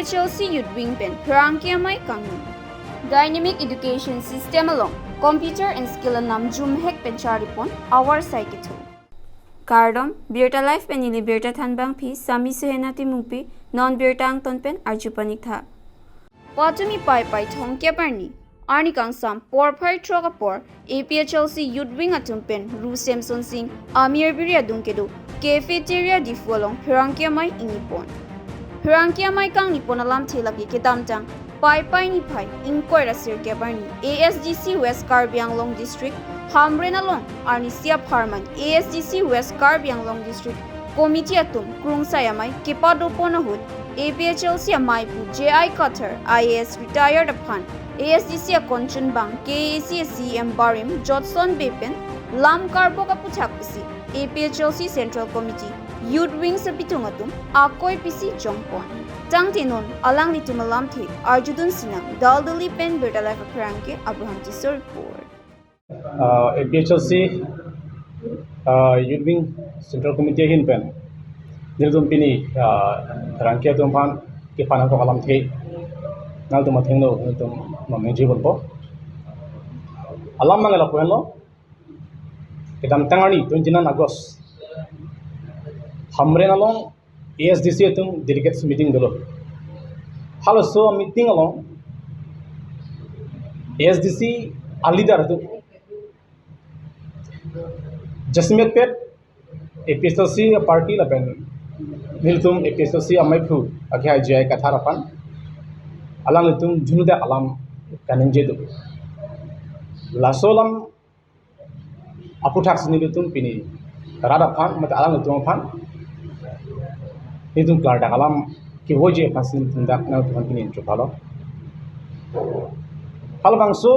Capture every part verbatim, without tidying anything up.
H L C Youth Wing pen pherangke amei kangni. Dynamic Education System along computer and skill anam jumhek pen charlipon avar sai kethu. Kardom, Birta Live pen neli Birta Thanbangpi, Sami Suhena Timungpi, non birta angton pen arju paniktha. Patumi Paipai thomkep arni, arni kangsam porphai throk apor, A P H L C Youth Wing atum pen Ru Semson Sing amir biri adung kedo Cafeteria Diphu along pherangke amei ingnipon. Pherangke amei kangnipon alamthe lake kedamtang Paipai niphai ingkoi ra sirkep arni A S D C West Karbi Anglong District Hamren along arnisi apharman A S D C West Karbi Anglong District Committee atum krungsai amei kepadopon ahut A P H L C ameiphu J I Kathar I A S retired aphan A S D C akonchunbang K A A C C E M barim Jotson Bey pen lam karbok aputhak pusi A P H L C Central Committee Youth Wing abitung atum akoi pisi jongpon. Tangte non alanglitum alamthe arjudun sinang Daldali pen Birta Live apherangke Abraham Tisso report. uh, A P H L C uh, Youth Wing Central Committee ahin pen nelitum pini uh, pherangke atum aphan kepanang kok alamthe nangtum athengno nangtum mameng jibon po alam nang ela puenlo kedamtang arni twenty nine August Hamren along A S D C atum delegates meeting dolo. Halaso meeting along A S D C a leader atum jasemet pet A P H L C party lapen nelitum A P H L C ameiphu akehai J I Kathar aphan alanglitum junu dak alam kaningje do. Laso alam aputhak si nelitum pini rat aphan mate alanglitum aphan nelitum klardak alam kevoiji aphan si nelitum dak nangtum aphan pini inchuk halo. Halabangso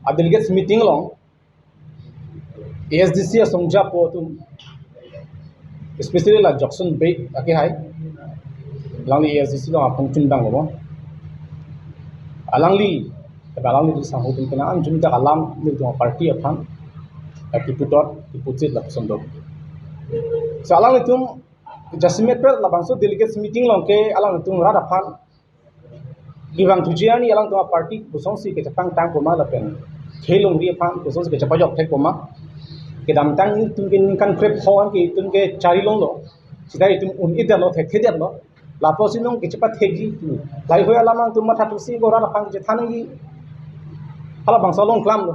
a delegates meeting along A S D C asongjapo atum especially la Jotson Bey akehai alangli A S D C along aphongchunbang lo. Alangli, alangli di sangho tum kena anjum dak alam nelitum party aphan kiputot kipuchit lapuson do. So alanglitum jasemet pet labangso delegates meeting along ke alanglitum rat aphan kevang thuji arni alangtum aparty kosonsi kechepangtang poma lapen khei longri aphan kosonsi kechepajok thek poma kedamtang nelitum ke ningkan krepho an ke itum ke chari longlo seta itum un-edetlo thekthedetlo lapusi non kechepathekji pu laheihui alam nangtum mathathusi ko rat aphan kechethanji halabangso along klamlo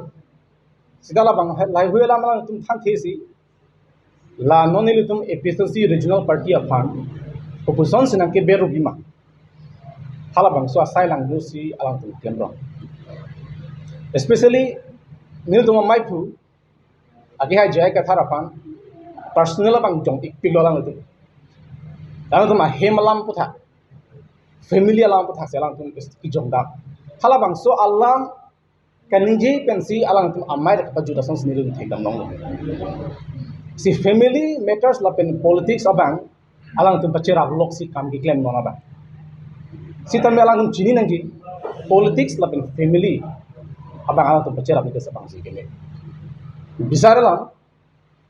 seta labang laheihui alam nangtum thanthesi la non nelitum A P H L C regional party aphan kopuson si nangkeber rugi ma halabangso asai langno si alangtum klemrong. Especially nelitum ameiphu akehai J I Kathar aphan personal abang jong-ikpiklo alangtum. Alangtum ahem alam aputhak, family alam aputhak si alangtum kejongdam. Halabangso alam kaningje pensi alangtum amei dak pajut asonsi nelitum thekdam longlo. Si family matters lapen politics abang alangtum pacherap lok si kam keklem non abang. Sitame alangtum chini nangji politics lapen family abang alangtum pacherap ni kesa abang si keme. Bisar alam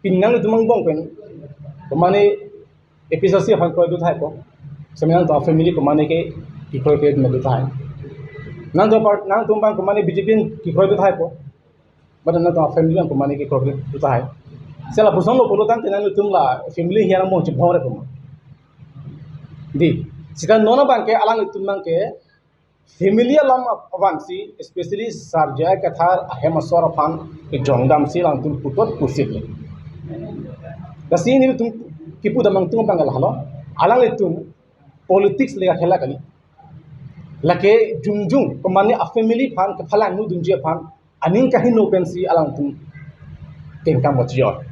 pini nangtum angbong pen komane A P H L C aphan kroidun tahai po. Semi nangtum family komane ke kekroi ke me dun tahai. Nangtum par nangtum abang komane B J P kekroi dun tahai po. Mate nangtum family abang komane kekroi dun tahai. Si lapuson lo pulo tangte nangtum la family hian angbong chibhong re poma. Di, seta non abang ke alanglitum abang ke family alam abang si especially Sar J I Kathar ahem asor aphan kejongdam si alangtum putot pusit le. Lasi nelitum kipudam nangtum abang lahelo. Alanglitum politics le khela kali. Lake jongjong komane a family aphan kephalang nu dunji aphan aning kaheno pensi alangtum kengkam bachijor.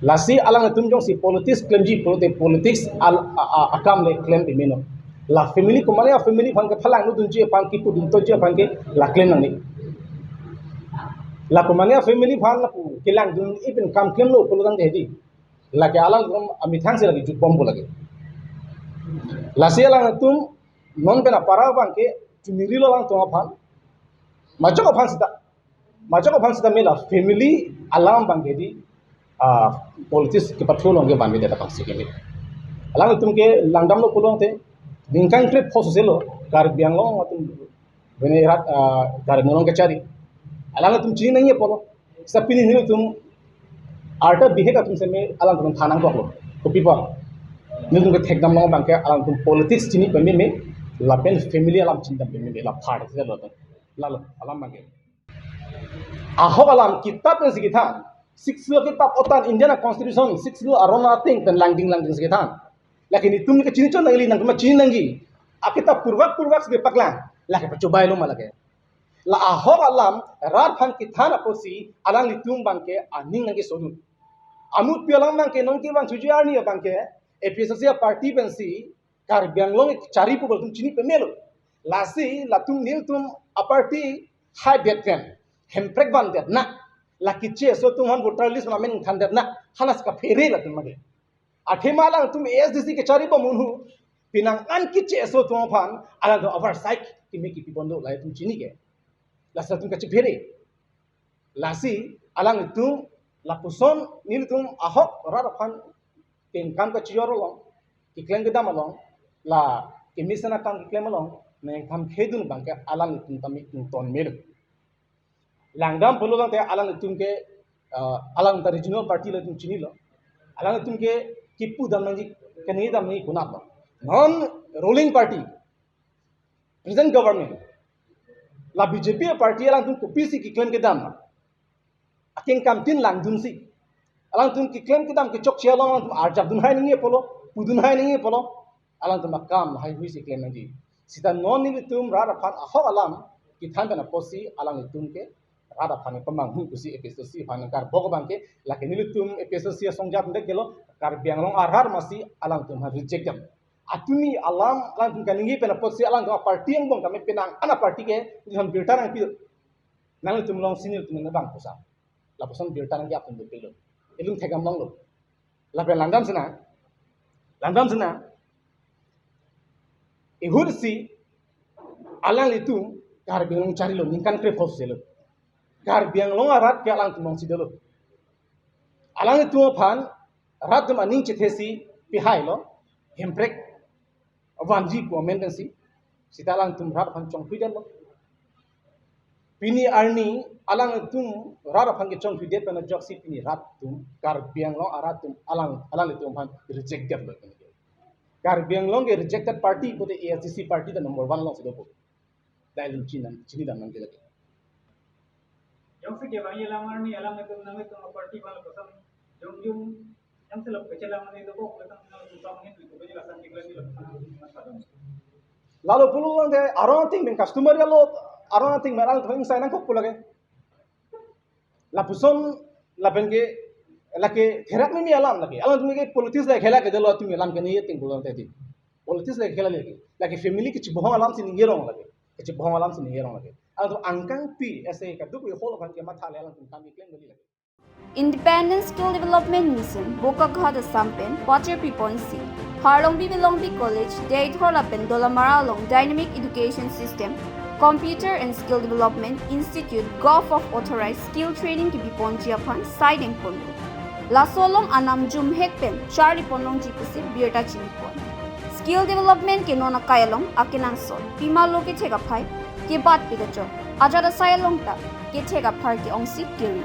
Lasi alangtum jongsi politics klemji pulote politics al a, a, akam le klem pemeno. La family komane a family aphan kephalang nu dunji aphan kipudun toji aphan ke la klem nangne. La komane a family aphan lapu kelang dun-i pen kam klemlo pulo tangte hedi. Lake alangtum amethang si lake jutbompo lake. Lasi alangtum non pen apara abang ke chunirilo alangtum aphan. Majok aphan seta majok aphan seta mela family alam abang ke di ah, politics kepathu along ke banve det abang si keme. Alangtum ke langdamlo pulo tangte Ningkan krepho soselo, Karbi Anglong atum bene rat, ah, Karbi Anglong kachari. Alangtum chini nangji apotlo. Seta pini nelitum arta bihek atum seme alangtum than nangkoklo. Kopi apot? Nelitum kethekdam long abangke alangtum politics chini pememe, lapen family alam chinidam pememe, la party selo. Lalo, alam abangke. Ahok alam kitap pensi kethan. Sixth Schedule kitap otan Indian Constitution, Sixth Schedule aron ating pen langding langding si kethan. Lake nelitum kachini chot nangli nangtum chini nangji. Akitap purvak purvak si paklang. Lake pachobailo ma lake. La ahok alam rat aphan kethan apotsi alanglitum abangke aning nangkeso dun. Amut pi alam abangke non kevang chuji arni abangke A P H L C aparty pensi Karbi Anglong chari pu latum chini pemelo. Lasi latum nelitum aparty hai bet pen Hemprek vandet na. La keche aso atum aphan voter list amen thandet na. Halas kaphere latum mage. Athema alangtum A S D C kachari bom unhu, penang an keche aso atum aphan alangtum oversight kimi kipi bom do, latum chini ke. Lasi latum kachephere. Lasi alangtum lapuson nelitum ahok rat aphan kengkam kachijor along, keklem kedam along, la kemesen akam keklem along nangkam khedun abangke alangtum tame ington melo. Langdam pulo tangte alangtum ke, ah, alang ta regional party latum chinilo. Alangtum ke kipu dam nangji, kaningje dam nangji konatlo? Non ruling party, present government, la B J P party alangtum kopisi keklem kedam? Akengkam tin langdunsi. Alangtum keklem kedam kechokche along alangtum arjap dun hai nangji apotlo, pudun hai nangji apotlo. Alangtum akam haihui si klem nangji. Seta non nelitum rat aphan ahok alam kethan pen apotsi alanglitum ke rat aphan pamanghu pusi A P H L C aphan karbok abangke, lake nelitum A P H L C asong jat dek gelo, Karbi Anglong arat masi alangtum aphan reject dam. Atumi alam alangtum kaningje pen apotsi alangtum aparty angbong tame penang an aparty ke nelitum birta nangpi. Nanglitum along senior atum nang bang pusa. Lapuson birta nangji atum dopilo. Ilung thekdam longlo. Lapen langdam sena. Langdam sena. Ihut si alanglitum Karbi Anglong charilo, ningkan krepho soselo. Karbi Anglong arat ke alangtum alongsi dolo. Alanglitum aphan rat atum aning chethesi pihailo, Hemprek vanji pu amen pensi, seta alangtum rat aphan chongphi detlo. Pini arni alangtum rat aphan kechongphi det pen ajoksi pini rat atum, Karbi Anglong arat atum, alang, alanglitum aphan reject detlo. Karbi Anglong ke rejected party pute A S D C party ta number one alongsi dopo. Dai lun chini, chinidam nangji lake. Jongsi kevangji alam arni alanglitum nanglitum aparty aphan lapuson jongjung, jongsi lap kechelang arni dokok latum nang latum hin itu bagi lasan kiklan di lapuson masa dong. Lalo pulo tangte aron ating pen customary law, aron ating pen alangtum ingsai nangkok pu lake. Lapuson lapen ke lake therak mimi alam lake. Alangtum ke politics le khela ke dolo atum alam ke ni ting pulo tangte. Politics le khela lake. Lake family kechebohong alamsi ningje rong lake. Kechebohong alamsi ningje rong lake. Alangtum angkangpi ese kaduk hol aphan kematha le alangtum kam keklem kali lake. Independent Skill Development Mission, Bokakhat Assam pen pacherpi ponsi, Harlongbi Bilongbi College, Deithor lapen Dolamara along Dynamic Education System, Computer and Skill Development Institute, gov of authorized skill training kepi ponji aphan saideng ponlo. Laso along anam jumhek pen charli ponlongji pusi birta chini pon. Skill development ke non akai along akenangsot, pima lo kethek aphai, kebat pi kachot, ajat asai along ta kethek aphar ke-ongsi kiri.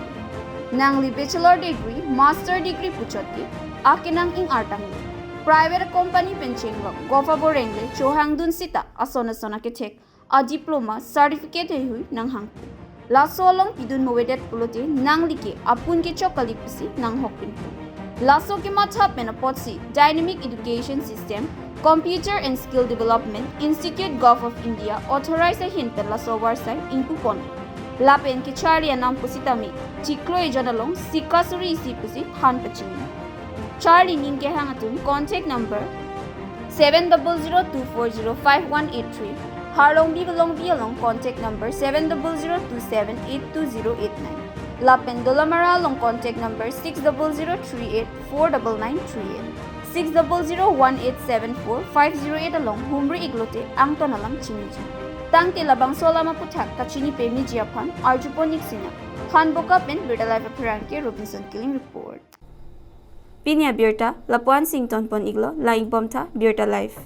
Nangli bachelor degree, master degree puchot ke akenang ing artanglo. Private company pen chenglok, gov aboreng le chohangdun sita ason ason akethek a diploma, certificate heihui nanghang. Laso along pidun movedet pulote nangli ke apun kechok kali pusi nanghok pinpo. Laso kematha pen apotsi Dynamic Education System, Computer and Skill Development Institute, gov of India authorized ahin pen laso avarsai ingpu pon. Lapen kecharli anam pusitame chiklo ejon along sika suri isi pusi than pachini. Charli ning kehang atum contact number seven double zero two four zero five one eight three, Harlongbi Bilongbi along contact number seven double zero two seven eight two zero eight nine, lapen Dolamara along contact number six double zero three eight four double nine three eight, six double zero one eight seven four five zero eight along humri iklote angton alam chiniji. Tangte labangso alam aputhak kachini pemiji aphan arju pon ik sinang. Thanboka pen Birta Live apherangke Robinson Killing report. Pini abirta lapu-an si ington pon iklo, lang-ik bomtha Birta Live.